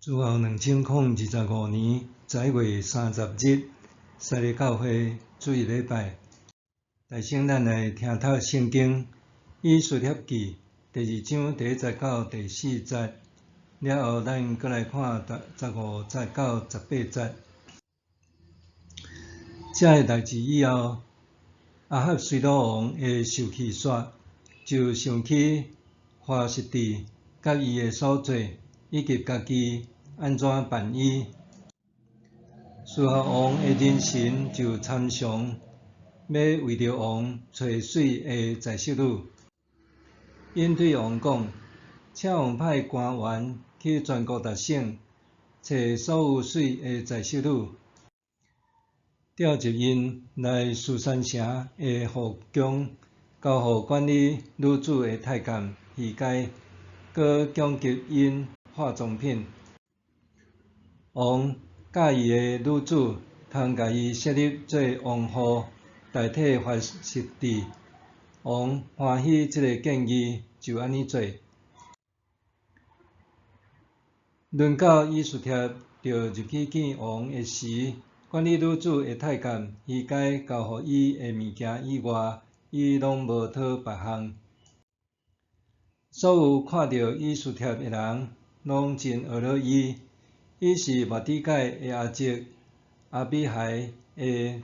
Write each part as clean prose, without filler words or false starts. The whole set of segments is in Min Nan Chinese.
主後2025年11月30日，西里教會主日禮拜。大先咱來聽讀聖經《以斯帖記》第二章第一節到第四節，了後咱閣來看15節到18節。這个代誌以後，亞哈隨魯王的受氣煞，就想起華實提佮伊的所做，以及家己按怎辦伊。事後王的人臣就參詳，欲為著王揣媠的才淑女。𪜶對王講：請王派官員去全國逐省，揣所有媠的才淑女，召集𪜶來書珊城的後宮，交予管理女子的太監希該，閣供給𪜶化妝品。王佮意的女子，通共伊設立做王后，代替華實提。王歡喜這个建議，就按呢做。輪到以斯帖著入去見王的時，管理女子的太監希該交予伊的物件以外，伊攏無討別項。所有看著以斯帖的人，攏真呵咾伊。伊是末底改的阿叔亞比海的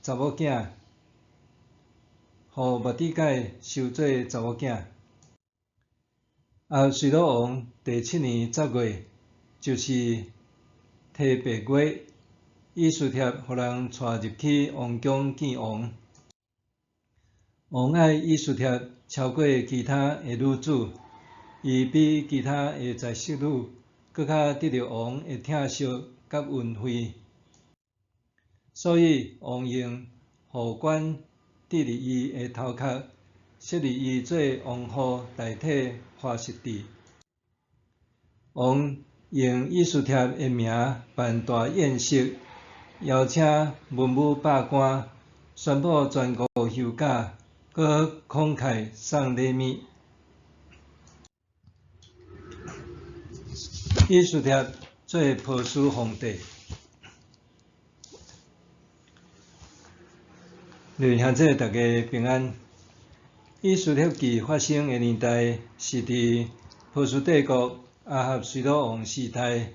查某囝，予末底改收做查某囝。亞哈隨魯王第七年10月，就是提伯月，以斯帖予人帶入去王宮見王。王愛以斯帖超過其他的女子，伊比其他的才淑女閣較得著王的疼惜佮恩惠，所以王用護冠戴佇伊的頭殼，設立伊做王后，代替華實提。王用以斯帖的名辦大宴席，邀請文武百官，宣布全國休假，閣慷慨送禮物。以斯帖做波斯皇帝。各位兄弟，大家平安。以斯帖記發生的年代是佇波斯帝國亞哈隨魯王時代。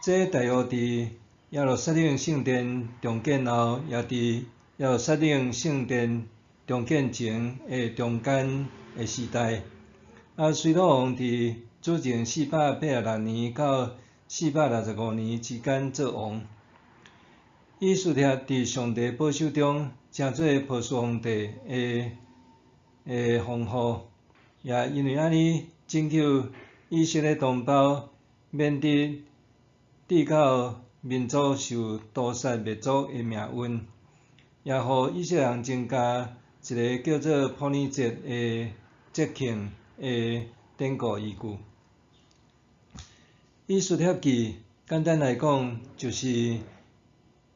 這大約佇耶路撒冷聖殿重建後，也佇耶路撒冷聖殿重建前的中間的時代。亞哈隨魯王佇主前486年到465年之間做王。以斯帖佇上帝保守中，成做波斯皇帝的的皇后，也因為按呢拯救以色列同胞免得致到民族受屠殺滅族的命運，也予以色列人增加一个叫做普珥節的節慶的典故依據。以斯帖記簡單來講，就是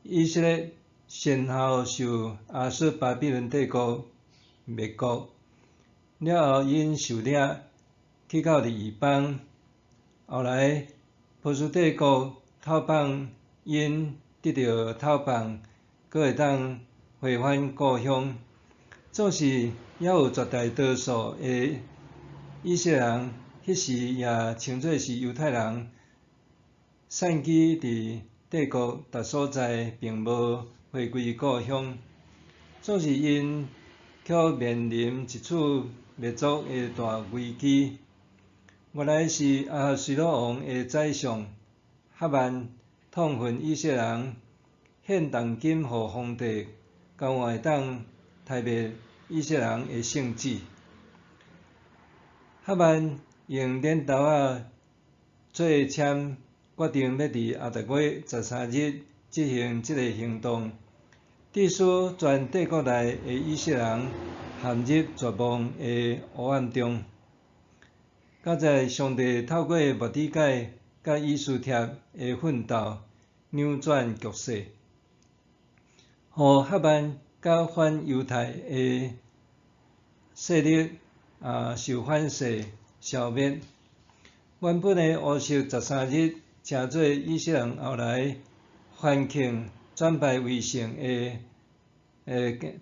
以色列先後受亞述巴比倫帝國滅國，了後𪜶受掠去到佇異邦，後來波斯帝國討放𪜶得著討放，閣會當回返故鄉。總是猶有絕大多數的以色列人，彼時也稱做是猶太人，散居佇帝國逐所在，並無回歸故鄉。總是𪜶卻面臨一次滅族的大危機。原來是亞哈隨魯王的宰相哈曼痛恨以色列人，獻重金予皇帝，交換會當刣滅以色列人的性子。哈曼用剪刀仔做籤，決定欲佇亞達月13日執行這个行動，致使全帝國內的以色列人陷入絕望的黑暗中。佳哉上帝透過末底改佮以斯帖的奮鬥，扭轉局勢，予哈曼佮反猶太的勢力受反噬消滅。原本的乌色十三日，成做以色列人后来欢庆转败为胜的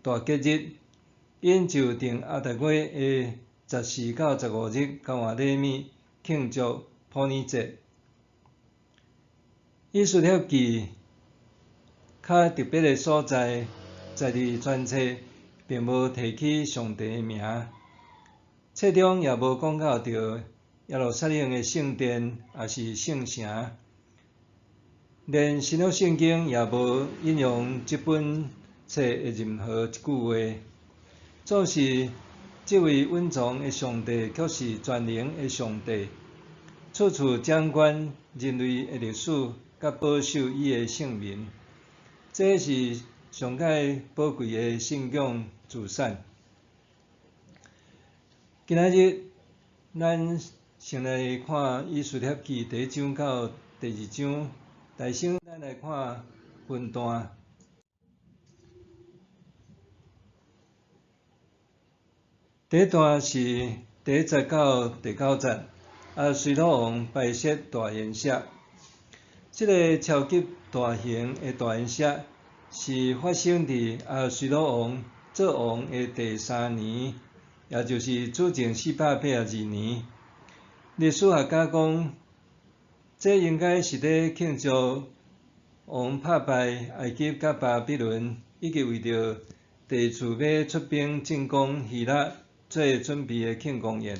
大节日，𪜶就定亚达月的14到15日交换礼物，庆祝普珥节。以斯帖记较特别的所在，在伫全册并无提起上帝的名，册中也无讲到著耶路撒冷的圣殿，抑是圣城，连新约圣经也无引用这本册的任何一句话。总是这位隐藏的上帝，却是全能的上帝，处处掌管人类的历史，佮保守伊的圣民。这是上盖宝贵的信仰资产。今仔日咱先来看《以斯帖记》第一章到第二章，首先咱来看分段。第一段是第一节到第九节，亚哈随鲁王摆设大筵席。这个超级大型的大筵席是发生伫亚哈随鲁王做王的第三年，也就是主前482年。历史学家讲，这应该是咧庆祝王拍败埃及佮巴比伦，以及为著第二次欲出兵进攻希腊做准备的庆功宴。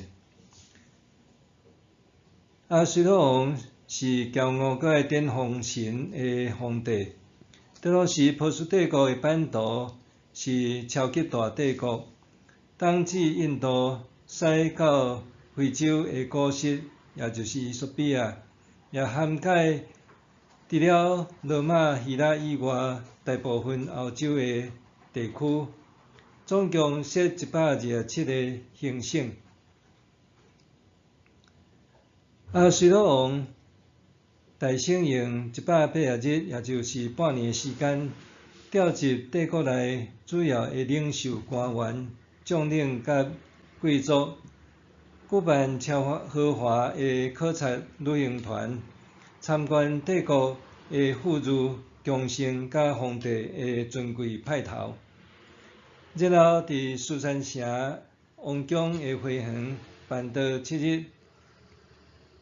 亚哈随鲁王是骄傲阁爱典封神的皇帝。当时波斯帝国的版图是超级大帝国，东至印度，西到非洲的古实，也就是衣索比亚，也涵盖除了罗马、希腊以外大部分欧洲的地区，总共设127个行省。亚哈随鲁王大省用180日，也就是半年的时间，召集帝国内主要的领袖、官员、将领佮贵族，举办超豪华的考察旅行团，参观帝国的富裕、强盛佮皇帝的尊贵派头。然后伫书珊城王宫的花园办桌7日，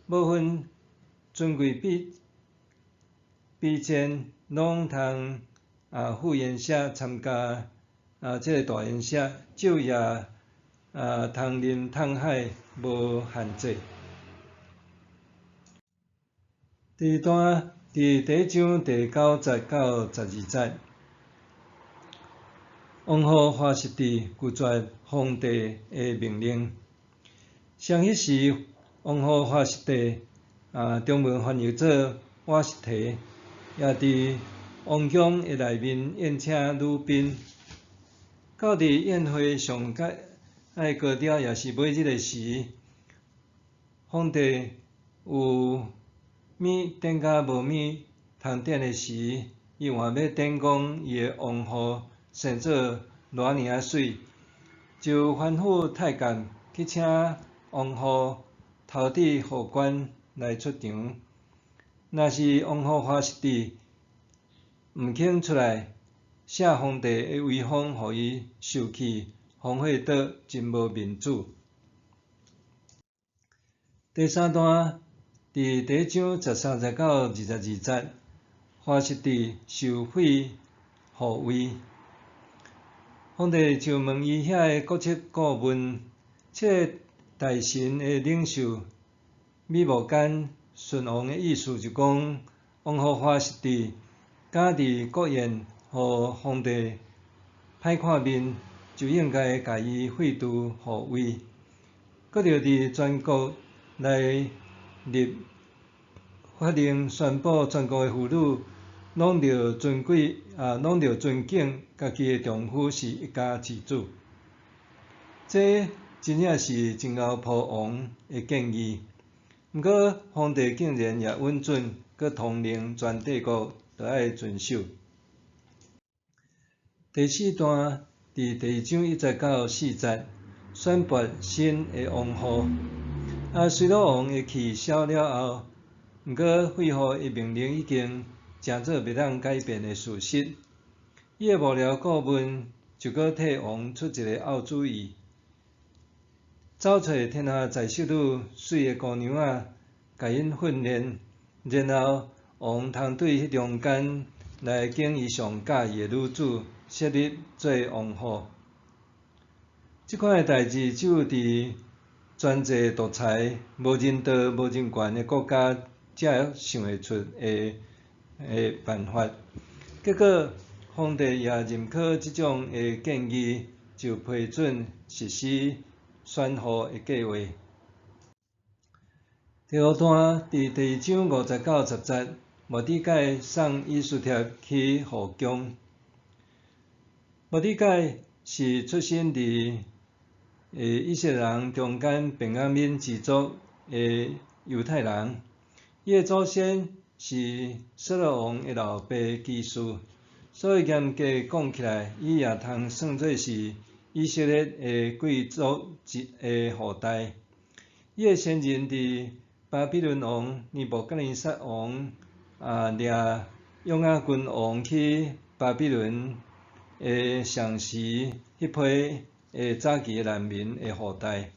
无分尊贵卑卑贱，拢通赴宴席参加这个大宴席，昼夜通啉通海，无限制。第二段伫第一章第九节到12节，王后华实蒂拒绝皇帝的命令。像彼时，王后华实蒂中文翻译做瓦实提，也伫王宫的内面宴请女宾。到伫宴会上盖高潮，也是尾日的时，皇帝有物点甲无物通点的时，伊换欲点讲伊的王后生做偌尔仔媠，就吩咐太监去请王后头戴护冠来出场。若是王后华实蒂毋肯出来，写皇帝的威风，予伊受气，荒废倒，真无面子。第三段伫第一章13节到22节，华实蒂受废号位，皇帝就问伊遐个国策顾问，这个大臣的领袖米无干顺王的意思就讲，王后华实蒂敢伫国宴，予皇帝歹看面，就应该共伊废除号位，阁著伫全国来立法令，宣布全国的妇女拢著尊贵拢著尊敬家己的丈夫是一家之主。这真正是真𠢕波王的建议。毋过皇帝竟然也允准，阁通令全帝国都爱遵守。第四段伫第二章1节到4节，选拔新的王后。亞哈隨魯王的氣消了後，毋過廢予的命令已經成做袂當改變的事實。伊的幕僚顧問就閣替王出一个漚主意，走揣天下在室女媠的姑娘仔，共𪜶訓練，然後王通對彼中間來揀伊上佮意的女子，設立做王后。這款的代誌只有佇專制獨裁、無人道、無人權的國家才想會出的辦法。結果，皇帝也認可這種的建議，就批准實施選后的計劃。第五段佇第二章5節到10節，末底改送以斯帖去後宮。末底改是出身佇以色列人中間便雅憫支族的猶太人，伊的祖先是掃羅王的老爸基士，所以嚴格講起來，伊也通算做是以色列的貴族的後代。伊的先人佇巴比倫王尼布甲尼撒王掠約雅斤王去巴比倫的上時，彼批的早期的難民的後代。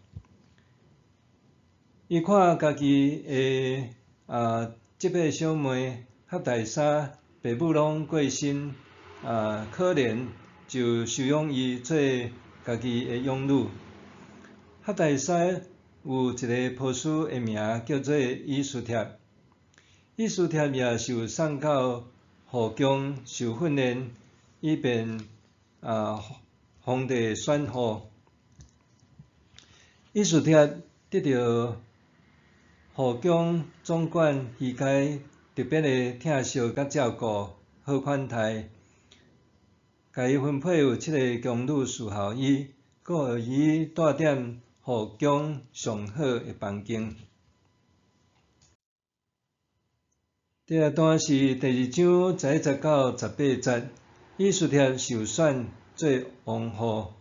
伊看家己的這輩小妹哈大沙爸母攏過身，可憐，就收養伊做家己的養女。哈大沙有一个波斯的名叫做以斯帖，以斯帖也受送到後宮受訓練，以便皇帝選后。以斯帖得著後宮總管希該特別的疼惜佮照顧，好款待，共伊分配有七个宮女侍候伊，閣予伊住踮後宮上好的房間。第二段是第二章11節到18節，以斯帖受選做王后。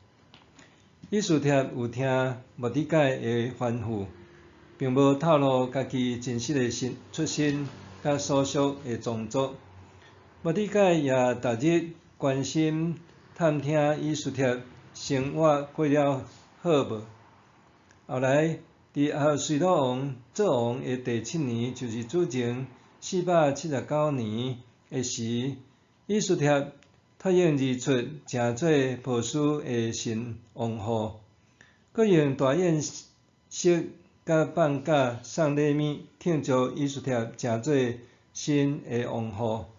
以斯帖有聽末底改的吩咐，並無透露家己真實的身出身佮所屬的宗族。末底改也逐日關心探聽以斯帖生活過了好無。後來，佇亞哈隨魯王做王的第七年，就是主前479年的時，以斯帖脫穎而出，成做波斯的新王后，閣用大宴席佮放假送禮物慶祝以斯帖成做新的王后。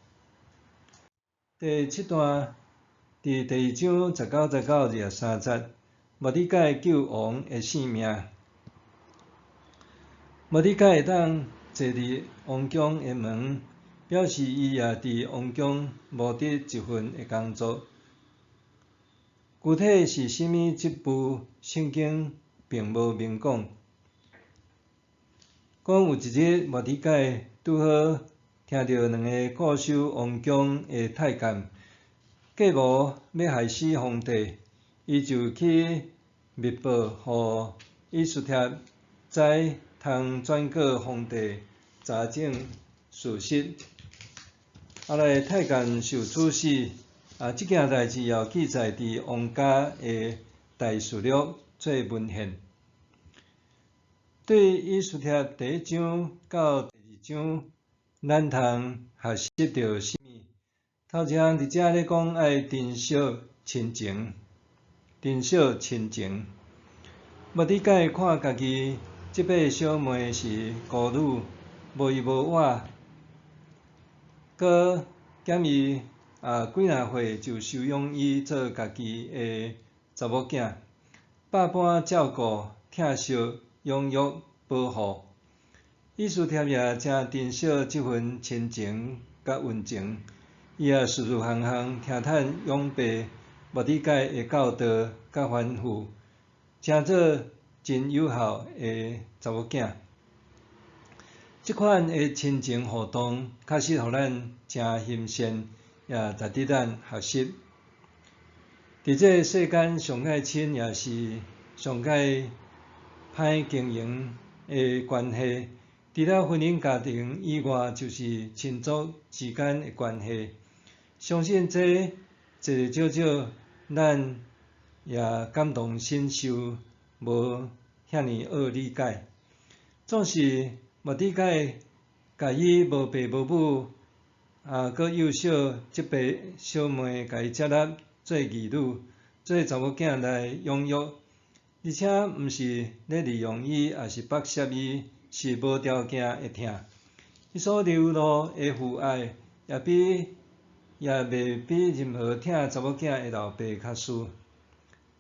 第七段佇第二章19節到23節，末底改救王的性命。末底改會當坐佇王宮的門，表示伊也佇王宮謀得一份的工作。具體是啥物職務，聖經並無明講。講有一日，末底改拄好聽著兩个固守王宮的太監計謀欲害死皇帝，伊就去密報予以斯帖知，通轉告皇帝查證事實。後來太監受處死，這件代誌也有記載佇王家的大事錄做文獻。對以斯帖第一章到第二章，咱通學習著啥物？頭一項佇遮咧講愛珍惜親情，珍惜親情。末底改看家己這輩小妹是孤女，無依無倚，閣減伊幾若歲就收養伊做家己的查某囝，百般照顧、疼惜、養育、保護。以斯帖也誠珍惜這份親情佮溫情，伊也事事項項聽趁養爸末底改的教導佮吩咐，成做真有孝的查某囝。這款的親情互動，確實予咱誠欣羨，也值得咱學習。佇這个世間上愛親，也是上愛歹經營的關係，除了婚姻家庭以外，就是親族之間的關係。相信這濟濟少少，咱也感同身受，無遐爾惡理解。總是末底改共伊無爸無母，閣幼小這爸小妹共伊接納做義女，做查某囝來養育，而且毋是咧利用伊，抑是剝削伊，是無條件的疼。伊所流露的父愛，也袂比任何疼查某囝的老爸較輸。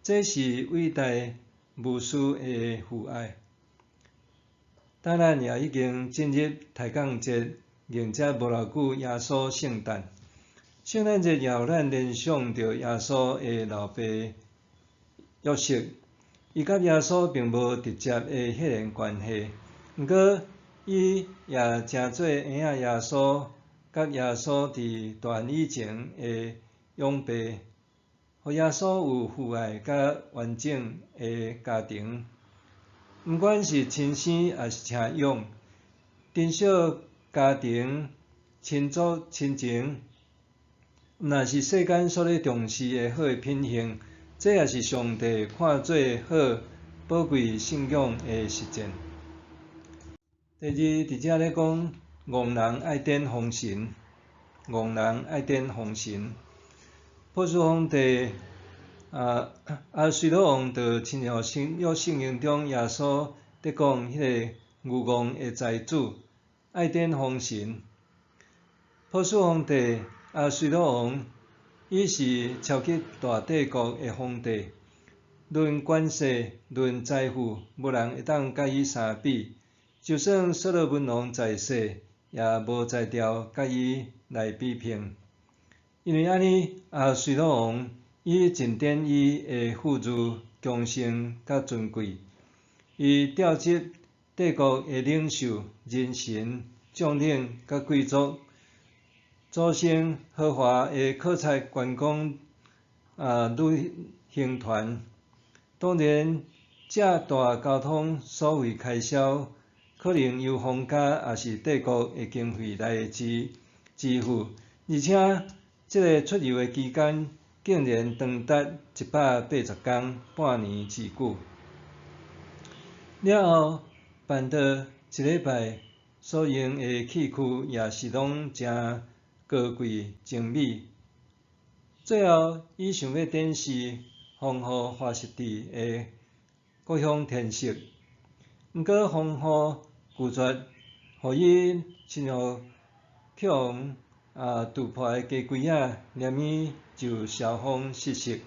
這是偉大無私的父愛。當咱也已經進入抬槓節，迎接無偌久耶穌聖誕。聖誕節也予咱聯想著耶穌的老爸約瑟，伊佮耶穌並無直接的血緣關係，毋過伊也成做嬰仔耶穌，佮耶穌佇大漢以前的養爸，予耶穌有父愛佮完整的家庭。毋管是親生抑是請養，珍惜家庭、親族、親情，毋但是世間所咧重視的好的品行，這也是上帝看做好寶貴信仰的實踐。第二，佇遮咧講，戇人愛典封神，戇人愛典封神。波斯皇帝亞哈隨魯王就親像新約聖經中耶穌佇講彼个愚戇的財主愛典封神。波斯皇帝亞哈隨魯王，伊是超級大帝國的皇帝，論權勢、論財富，無人會當佮伊相比。就算所羅門王在世，也無才調佮伊來比拼。因為按呢，亞哈隨魯王伊盡展伊的富裕、強盛佮尊貴，伊調集帝國的領袖、人臣、將領佮貴族，組成豪華的考察觀光旅行團。當然，這大交通所費開銷，可能由皇家抑是帝國的經費來支付，而且這个出遊的期間竟然長達180天，半年之久。了後辦桌一禮拜所用的器具也是攏誠高貴精美。最後，伊想欲展示皇后華實蒂的各項天色，毋過皇后拒絕，予伊親像去予啄破的雞胿仔，連伊就銷風失色。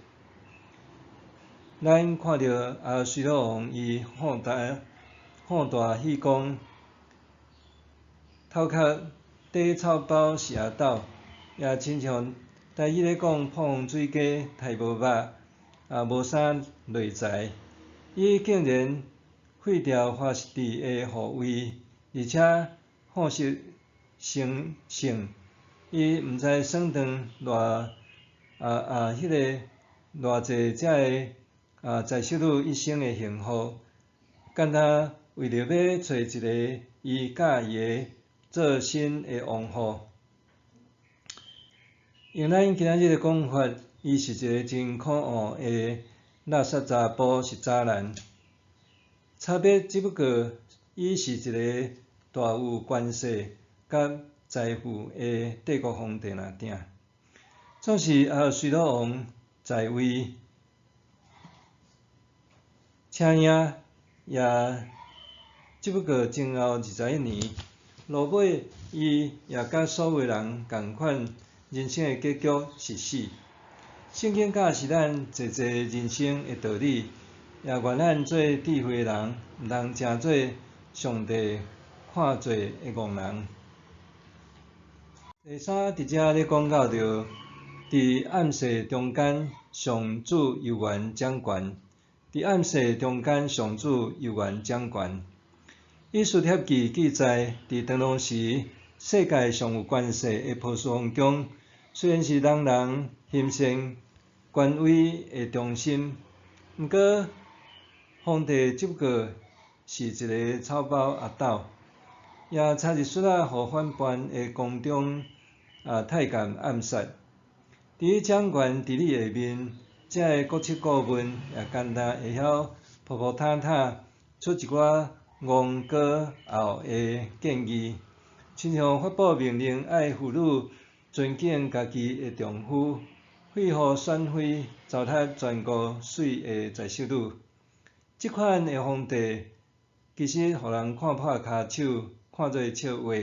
咱看著亞哈隨魯王伊好大喜功，頭殼底臭包是阿斗，也親像台語咧講破風水雞刣無肉，無啥內在。伊竟然廢掉華實蒂的後位，而且好色成性，伊毋知算帳偌彼个偌濟遮个在室女一生的幸福，敢若為著欲揣一个伊佮意的做新的王后。用咱今仔日的講法，伊是一個真可惡的垃圾查埔，是渣男。差別只不過，伊是一个大有權勢佮財富的帝國皇帝爾定。總是亞哈隨魯王在位，請影也只不過前後21年，落尾伊也佮所有人仝款，人生的結局是死。聖經教示咱濟濟人生的道理，也願咱做智慧的人，毋通成做上帝看做的戇人。第三，佇遮咧講到著，佇暗世中間，上主猶原掌權。佇暗世中間，上主猶原掌權。以斯帖記記載，佇當時世界上有權勢的波斯皇宮，雖然是人人欣羨權威的中心，毋過皇帝只不過是一个草包阿斗，也差一丝仔予反叛的宫中太监暗杀。伫咧掌权治理下面，遮的国策顾问也干焦会晓噗噗沓沓出一寡戆高傲的建议，亲像发布命令爱妇女尊敬家己的丈夫，废予选妃，糟蹋全国媠的在室女。这款的皇帝其实予人看破跤手，看做笑话。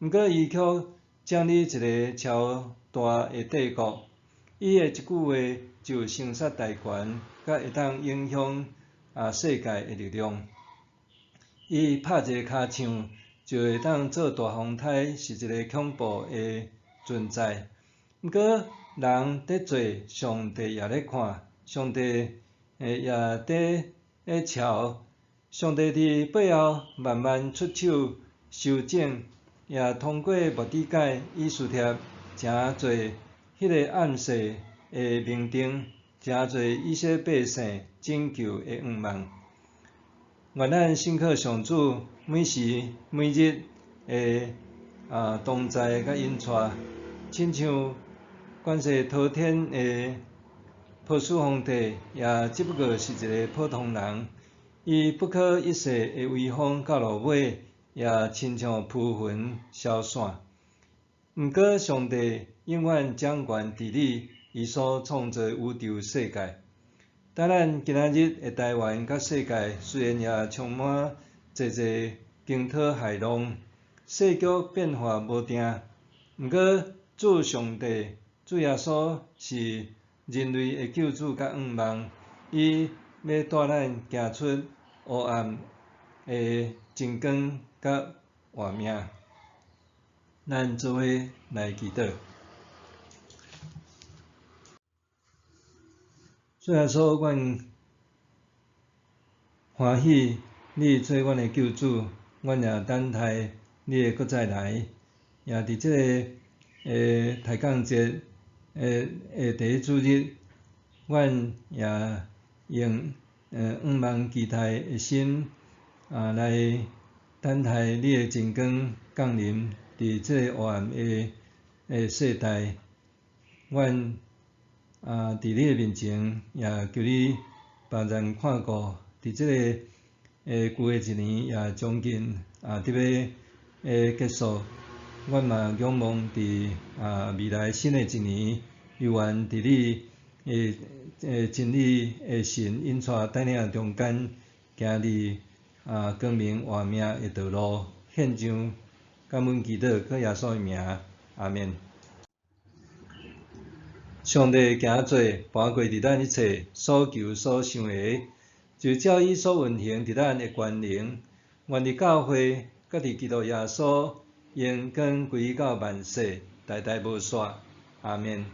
毋过伊却掌理一个超大的帝国，伊的一句话就有生杀大权，佮会当影响世界的力量。伊拍一个尻枪，就会当做大风台，是一个恐怖的存在。毋过人伫做，上帝也咧看，上帝也伫咧瞧，上帝伫背後慢慢出手修整，也通過末底改、以斯帖，成做彼个暗示的明燈，成做以色列百姓拯救的願望。願咱信靠上主，每時每日的同在佮引帶，親像權勢滔天的波斯皇帝，也只不過是一个普通人，伊不可一世的威風到落尾，也親像浮雲消散。毋過上帝永遠掌權治理伊所創造的宇宙世界。當咱今仔日的台灣佮世界，雖然也充滿濟濟驚濤駭浪，世局變化無定，毋過主上帝、主耶穌是人類的救主佮向望，伊欲帶咱行出黑暗的真光佮活命。咱做伙來祈禱。主耶穌，阮歡喜你做阮的救主，阮也等待你會閣再來。也佇這个抬槓節的第一主日，阮也用向望期待的心來等待你的真光降臨佇這个黑暗的世代。阮佇你的面前，也求你幫咱看顧，佇這个舊的一年也將近得欲結束，阮嘛仰望佇未來新的一年，猶原佇你的真理的神引帶帶領中間，行佇光明活命的道路，獻上感恩祈禱，靠耶穌的名，阿們。上帝行做跋過佇咱一切所求所想的，就照伊所運行佇咱的權能，願佇教會，佮佇基督耶穌，榮光歸到萬世，代代無煞。阿們。